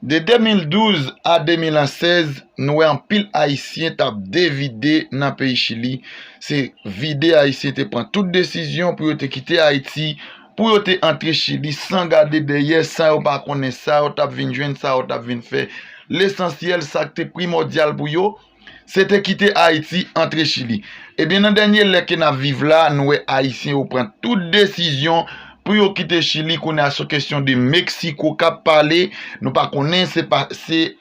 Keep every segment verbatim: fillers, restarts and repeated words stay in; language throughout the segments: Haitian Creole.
De de mil douz a de mil sèz, nou wè anpil Ayisyen t ap devide nan peyi Chili. Se vide Ayisyen te pran tout desizyon pou yo te kite Ayiti, pou yo te antre Chili san gade dèyè, san yo pa konnen sa yo t ap vin jwenn, sa yo t ap vin fè. Lesansyèl, sa k te primòdyal pou yo, se te kite Ayiti, antre Chili. Ebyen, nan dènye lè ke n ap viv la, nou wè Ayisyen yo pran tout desizyon pou yo kite Chili. Kounye a, se kesyon de Meksiko k ap pale. Nou pa konnen se pa, se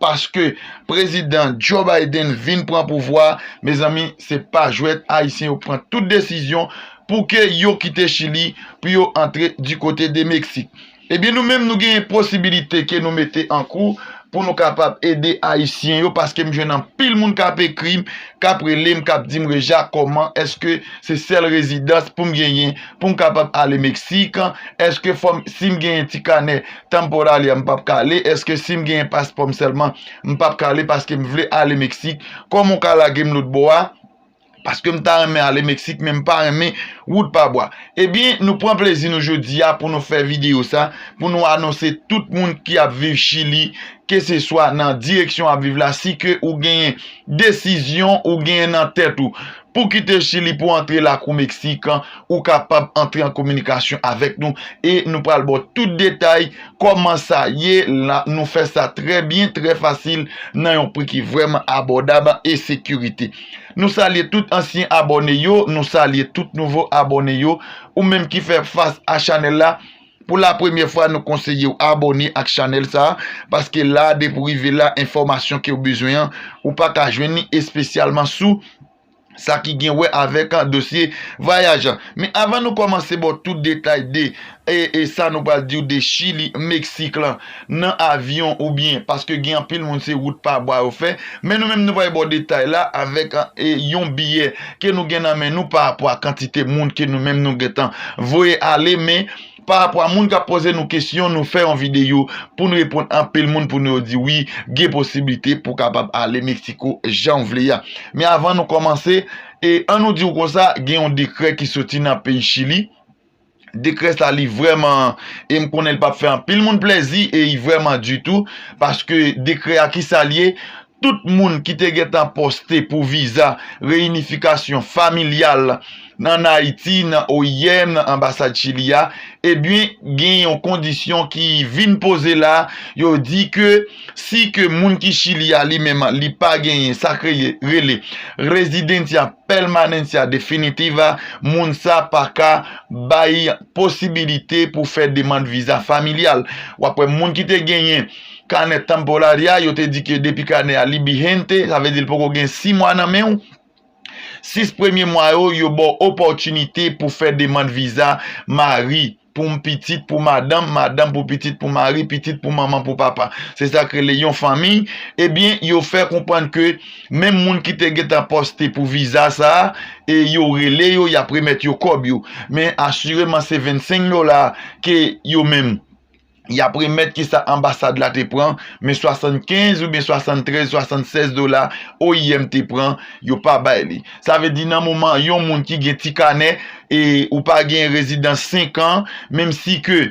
paske prezidan Joe Biden vin pran pouvwa. Mezanmi, se pa jwèt. Ayisyen yo pran tout desizyon pou ke yo kite Chili, pou yo antre di kote de Meksik. Ebyen, nou menm, nou genyen posibilite ke nou mete an kou pou nou kapab ede Ayisyen yo, paske m jwenn anpil moun k ap ekri m, k ap rele m, k ap di m, Reja, kòman èske se sèl rezidans pou m genyen pou m kapab ale Meksik? Èske fò m, si m genyen ti kanè tanpòralya, m p ap ka ale? Èske si m genyen paspò m sèlman, m p ap ka ale paske m vle ale Meksik? Kòman w ka lage m lòt bò a? Paske m ta renmen ale Meksik, men m pa renmen wout pa bwa. Ebyen, nou pran plezi nou jodi a pou nou fè videyo sa, pou nou anonse tout moun ki ap viv Chili, keseswa nan direksyon w ap viv la, si ke ou genyen desizyon, ou genyen nan tèt ou pou kite Chili, pou antre lakou Meksik, ou kapab antre an kominikasyon avèk nou e nou pral ba w tout detay kòman sa ye la. Nou fè sa trè byen, trè fasil, nan yon pri ki vrèman abòdab e sekirite. Nou salye tout ansyen abòne yo, nou salye tout nouvo abòne yo. Ou menm ki fè fas a chanèl la, pou la premyè fwa, nou konseye w abòne ak chanèl sa a, paske la, depi w rive la, enfòmasyon ke w bezwen an, ou pa ka jwenn li, espesyalman sou sa ki gen wè avèk, an, dosye vwayaj an. Men avan nou kòmanse ba w tout detay de, e, e sa nou pral di w de Chili, Meksik lan, nan avyon oubyen, paske gen anpil moun se wout pa bwa yo fè, men nou menm nou pral ba w detay la avèk, an, e, yon biyè ke nou gen nan men nou pa rapò a kantite moun ke nou menm nou gentan voye ale, men pa rapò a moun k ap poze nou kesyon, nou fè yon videyo pou nou reponn anpil moun, pou nou yo di wi, gen posiblite pou kapab ale Meksiko jan w vle a. Men avan nou kòmanse, e ann nou di w konsa, gen yon dekrè ki soti nan peyi Chili. Dekrè sa li vrèman, e m konnen l p ap fè anpil moun plèzi, e li vrèman di tou, paske dekrè a ki sa l ye, tout moun ki te gentan poste pou viza reyinifikasyon familyal nan Ayiti, nan O I M, nan anbasad Chili a, ebyen, gen yon kondisyon ki vin poze la, yo di ke si ke moun ki Chili a li menm, li pa genyen sa k rele, rele residencia permanencia definitiva, moun sa pa ka bay posibilite pou fè demann viza familyal. W ap wè moun ki te genyen kanè tanpòralya, yo te di ke depi kanè a li bihente, sa vle di l poko gen sis mwa nan men w. Sis premye mwa yo, yo ba w opòtinite pou fè demann viza mari, pou m pitit, pou madanm, madanm pou pitit, pou mari, pitit pou manman, pou papa. Se sa k rele yon fanmi. Ebyen, yo fè konprann ke menm moun ki te gentan poste pou viza sa a, e yo rele yo, y ap remèt yo kòb yo. Men asireman, se vennsenk dola ke yo menm y ap remèt, ki sa anbasad la te pran, men swasannkenz oubyen swasanntrèz, swasannsèz dola O I M te pran, yo pa bay li. Sa vle di nan moman yon moun ki gen ti kanè e ou pa gen rezidans senk an, menm si ke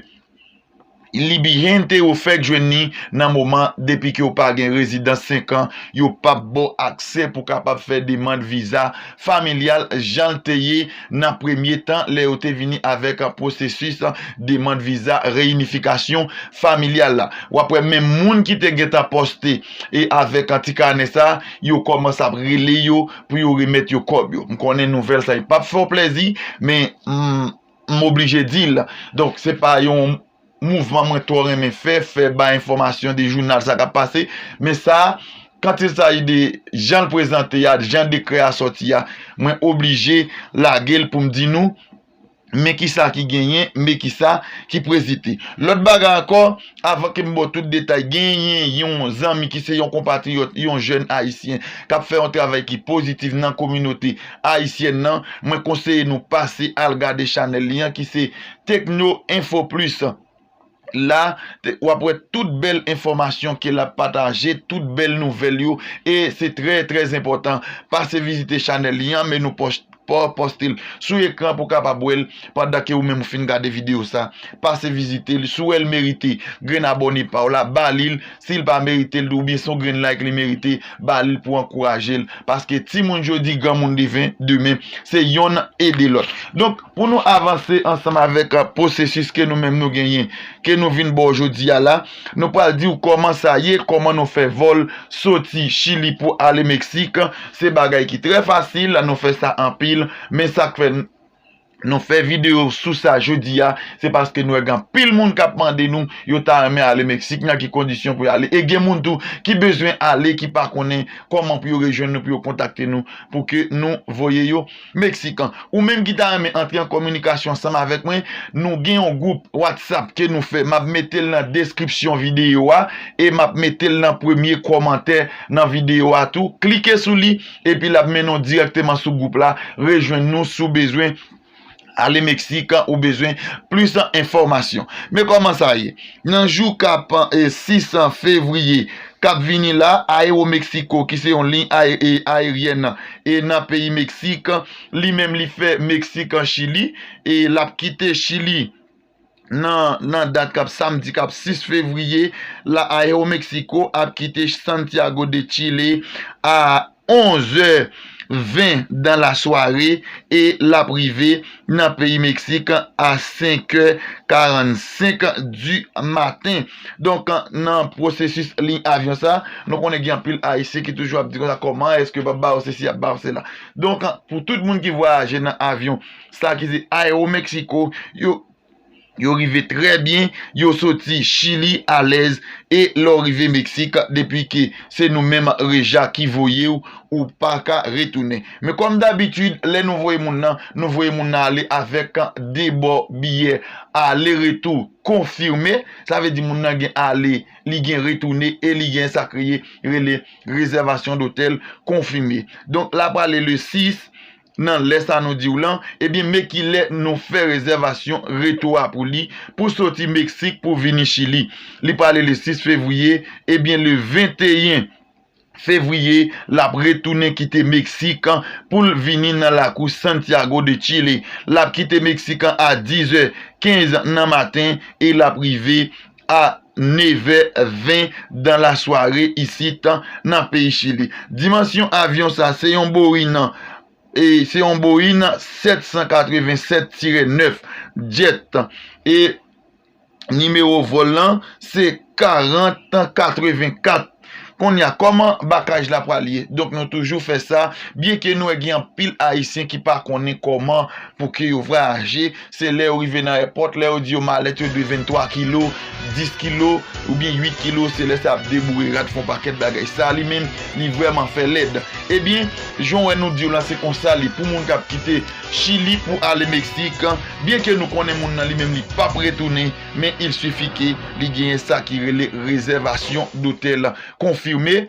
li bihente ou fèk jwenn li nan moman, depi ke ou pa gen rezidans senk an, yo p ap ba w aksè pou kapab fè demann viza familyal jan l te ye nan premye tan lè yo te vini avèk pwosesis demann viza reyinifikasyon familyal la. W ap wè menm moun ki te gentan poste e avèk ti kanè sa, yo kòmanse ap rele yo pou yo remèt yo kòb yo. M konnen nouvèl sa p ap fè w plèzi, men m, m oblije di l. Donk, se pa yon mouvman mwen twò renmen fè, fè bay enfòmasyon de jounal sa k ap pase, men sa, quand il s'agit de jan l prezante a, jan dekrè a sòti a, mwen oblije lage l pou m di nou, men kisa ki genyen, men kisa ki prezante. Lòt bagay ankò, avan ke m ba w tout detay, genyen yon zanmi ki se yon konpatriyòt, yon jèn ayisyen, k ap fè yon travay ki pozitif nan kominote ayisyèn nan. Mwen konseye nou pase al gade chanèl li an, ki se Tecno Info Plus. La, te, w ap wè tout bèl enfòmasyon ke l ap pataje, tout bèl nouvèl yo, e se trè, trè enpòtan. Pase vizite chanèl li an, men nou pòs-, pa w poste l sou ekran pou w kapab wè l pandan ke ou menm ou fin gade videyo sa. Pase vizite l, si w wè l merite grenn abòne pa w la, ba li l. Si l pa merite l, oubyen se yon grenn like li merite, ba li l pou ankouraje l. Paske timoun jodi, granmoun deven-, demen, se yonn ede lòt. Donk, pou nou avanse ansanm avèk, euh, pwosesis ke nou menm nou genyen, ke nou vin ba w jodi a la, nou pral di w kòman sa ye, kòman nou fè vòl soti Chili pou ale Meksik. Se bagay ki trè fasil, nou fè sa anpil, men sa k fè n-, nou fè videyo sou sa jodi a, se paske nou wè gen anpil moun k ap mande nou, yo ta renmen ale Meksik, nan ki kondisyon pou y ale. E gen moun tou ki bezwen ale, ki pa konnen kòman pou yo rejwenn nou, pou yo kontakte nou, pou ke nou voye yo Meksik. Ou menm ki ta renmen antre an kominikasyon ansanm avèk mwen, nou gen yon gwoup WhatsApp ke nou fè. M ap mete l nan deskripsyon videyo a e m ap mete l nan premye kòmantè nan videyo a tou. Klike sou li, epi l ap mennen w dirèkteman sou gwoup la. Rejwenn nou si w bezwen ale Meksik, ou bezwen plis enfòmasyon. Men kòman sa ye? Nan jou k ap, e, sis fevriye k ap vini la, Aeromexico, ki se yon liy aye-, e, ayeryèn, e, nan peyi Meksik, li menm li fè Meksik an Chili, e l ap kite Chili nan, nan dat k ap samdi k ap sis fevriye la, Aeromexico ap kite Santiago de Chile a onz è ven dan la sware e l ap rive nan peyi Meksik a senk è karannsenk di maten. Donk, nan pwosesis liy avyon sa, nou konnen gen anpil Ayisyen ki toujou ap di konsa, kòman èske y ap ba yo sesi, y ap ba yo sela. Donk, pou tout moun ki vwayaje nan avyon sa ki se Aeromexico, yo, yo rive trè byen, yo soti Chili alèz, e lè w rive Meksik, depi ke se nou menm reja ki voye w, ou pa ka retounen. Men kòm dabitid, lè nou voye moun nan, nou voye moun nan ale avèk de bò biyè ale retou konfime. Sa vle di moun nan gen ale, li gen retounen, e li gen sa k reye, rele rezèvasyon dotèl konfime. Donk, l ap ale le sis, nan lè sa nou di w lan, ebyen, men kilè nou fè rezèvasyon retou a pou li, pou soti Meksik pou vini Chili. Li prale le sis fevriye, ebyen, le venteyen fevriye, l ap retounen kite Meksik pou l vini nan lakou Santiago de Chile. L ap kite Meksik a diz è kenz nan maten e l ap rive a nèf è ven dan la sware isit nan peyi Chili. Dimansyon avyon sa, se yon Boeing, e se yon Boeing sèt san katreven sèt tirè nèf jet. E nimewo vòl lan, se karant katreven kat. Kounye a, kòman bagay la pral ye? Donk, nou toujou fè sa, byenke nou wè gen anpil Ayisyen ki pa konnen kòman pou ke yo vwayaje, se lè yo rive nan èpòt, lè yo di yo malèt yo dwe venntwa kilo, dis kilo, oubyen uit kilo, se lè sa ap deboure rat, fè yon pakèt bagay. Sa li menm, li vrèman fè lèd. Ebyen, jan w wè nou di w lan, se konsa li pou moun k ap kite Chili pou ale Meksik, byenke nou konnen moun nan li menm li p ap retounen, men il suffit ke li genyen sa ki rele rezèvasyon dotèl konfime,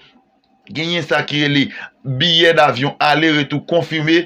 genyen sa ki rele biyè davyon ale retou konfime.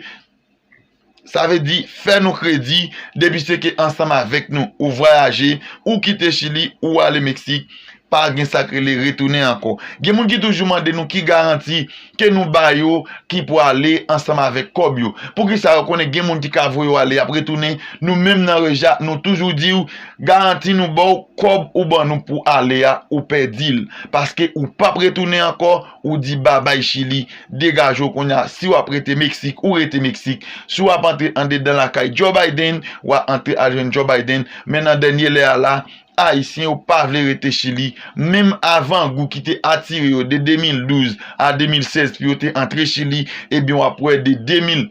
Sa vle di, fè nou kredi, depi se ke ansanm avèk nou, ou vwayaje, ou kite Chili, ou ale Meksik, pa gen sa k rele retounen ankò. Gen moun ki toujou mande nou ki garanti ke nou ba yo ki pou ale ansanm avèk kòb yo. Poukisa yo konnen gen moun ki ka voye w ale, y ap retounen? Nou menm nan reja, nou toujou di w, garanti nou ba w, kòb ou ban nou pou ale a, ou pèdi l. Paske ou p ap retounen ankò, ou di babay Chili, degaje w kounye a. Si w ap rete Meksik, ou rete Meksik. Si w ap antre andedan lakay Joe Biden, w a antre al jwenn Joe Biden. Men nan dènye lè a la, Ayisyen yo pa vle rete Chili. Menm avangou ki te atire yo de de mil douz a de mil sèz pou yo te antre Chili, ebyen w ap wè de de mil,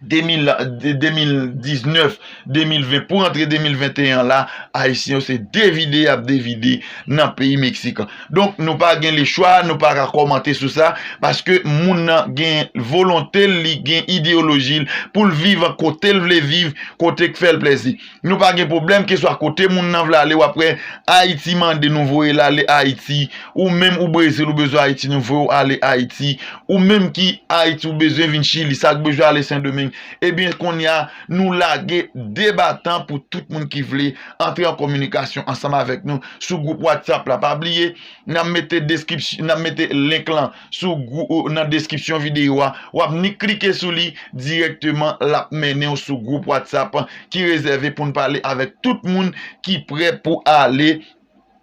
de mil, de de mil diznèf, de mil ven, pou rantre de mil venteyen an la, Ayisyen yo se devide y ap devide nan peyi Meksik. Donk, nou pa gen lechwa, nou pa ka kòmante sou sa, paske moun nan gen volonte l, li gen ideyoloji l, pou l viv kote l vle viv, kote k fè l plèzi. Nou pa gen pwoblèm, keswa kote moun nan vle ale, w ap wè Ayiti mande nou voye l ale Ayiti, ou menm ou Brezil, ou bezwen Ayiti, nou voye w ale Ayiti, ou menm ki Ayiti, ou bezwen vin Chili, sa k bezwen ale Sendomeng, Ebyen, kounye a, nou lage de batan pou tout moun ki vle antre an kominikasyon ansanm avèk nou sou gwoup WhatsApp la. Pa bliye, n ap mete deskripsyon, n ap mete link lan sou gwou-, nan deskripsyon videyo a. W ap ni klike sou li dirèkteman, l ap mennen w sou gwoup WhatsApp ki rezève pou n pale avèk tout moun ki prè pou ale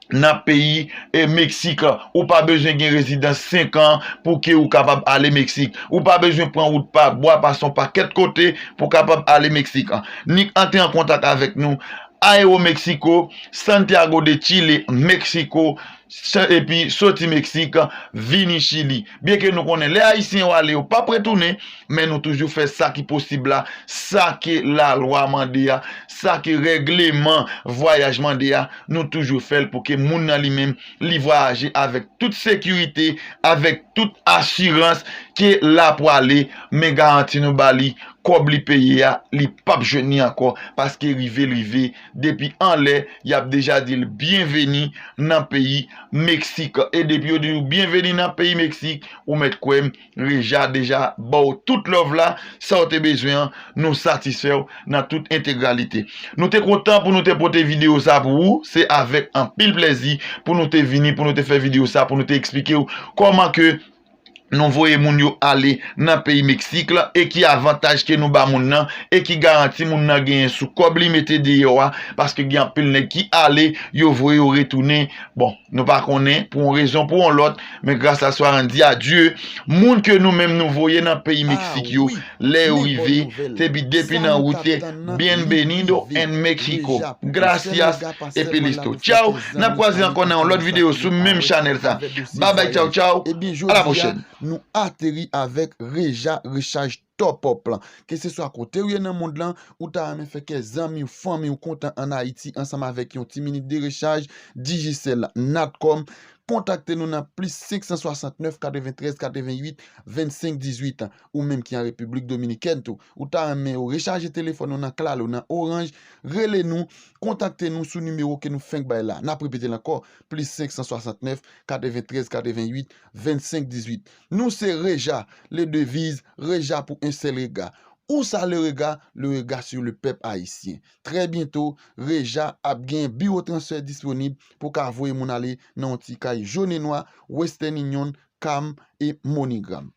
nan peyi, e, Meksik. Ou pa bezwen gen rezidans senk an pou ke ou kapab ale Meksik. Ou pa bezwen pran wout pa bwa, pase yon pakèt kote pou kapab ale Meksik. Nik antre an kontak avèk nou. Aero Mexico, Santiago de Chile, Mexico, sa-, epi soti Meksik, vini Chili. Byenke nou konnen lè Ayisyen yo ale, yo p ap retounen, men nou toujou fè sa ki posib la, sa ke lalwa mande a, sa ke règleman vwayaj mande a, nou toujou fè l pou ke moun nan li menm, li vwayaje avèk tout sekirite, avèk tout asirans ke l ap pwale, men garanti nou ba li, kòb li peye a, li p ap jwenn li ankò, paske rive l rive, depi anlè, y ap deja di l byenveni nan peyi Meksik. E depi yo di w byenveni nan peyi Meksik, ou mèt kwè m, Reja deja ba w tout love la, sa w te bezwen an, nou satisfè w nan tout entegralite. Nou te kontan pou nou te pote videyo sa pou ou, se avèk anpil plèzi pou nou te vini, pou nou te fè videyo sa, pou nou te eksplike w kòman ke nou voye moun yo ale nan peyi Meksik la, e ki avantaj ke nou ba moun nan, e ki garanti moun nan genyen sou kòb li mete deyò a, paske gen anpil nèg ki ale, yo voye yo retounen. Bon, nou pa konnen, pou yon rezon, pou yon lòt, men gras a Swa Randy a Dye, moun ke nou menm nou voye nan peyi Meksik yo, lè yo rive, te bi depi nan wout, bienvenido en Mexico, gracias, epi listo. Tchaw, n ap kwaze ankò nan yon lòt videyo sou menm chanèl sa. Babay, tchaw, tchaw, a la pwochèn. Nou ateri avèk Reja Rechaj Top Up lan. Keseswa kote w ye nan mond lan, ou ta renmen fè kè zanmi w, fanmi w kontan ann Ayiti ansanm avèk yon ti minit de rechaj, Digicel, Natcom, kontakte nou nan plis senk san swasannnèf, katreventrèz, katrevenwit, vennsenk, dizuit. Ou menm ki an Repiblik Dominikèn tou, ou ta renmen yo rechaje telefòn ou nan Claro, nan Orange, rele nou, kontakte nou sou nimewo ke nou fenk bay la. N ap repete l ankò, plis senk san swasannnèf, katreventrèz, katrevenwit, vennsenk, dizuit. Nou se Reja, le deviz, Reja pou un seul regard. Où ça le regard? Le regard sur le peuple haïtien. Trè byento, Reja ap gen biwo transfè disponib pou ka voye moun ale nan yon ti kay jòn e nwa, Western Union, Calm e MoneyGram.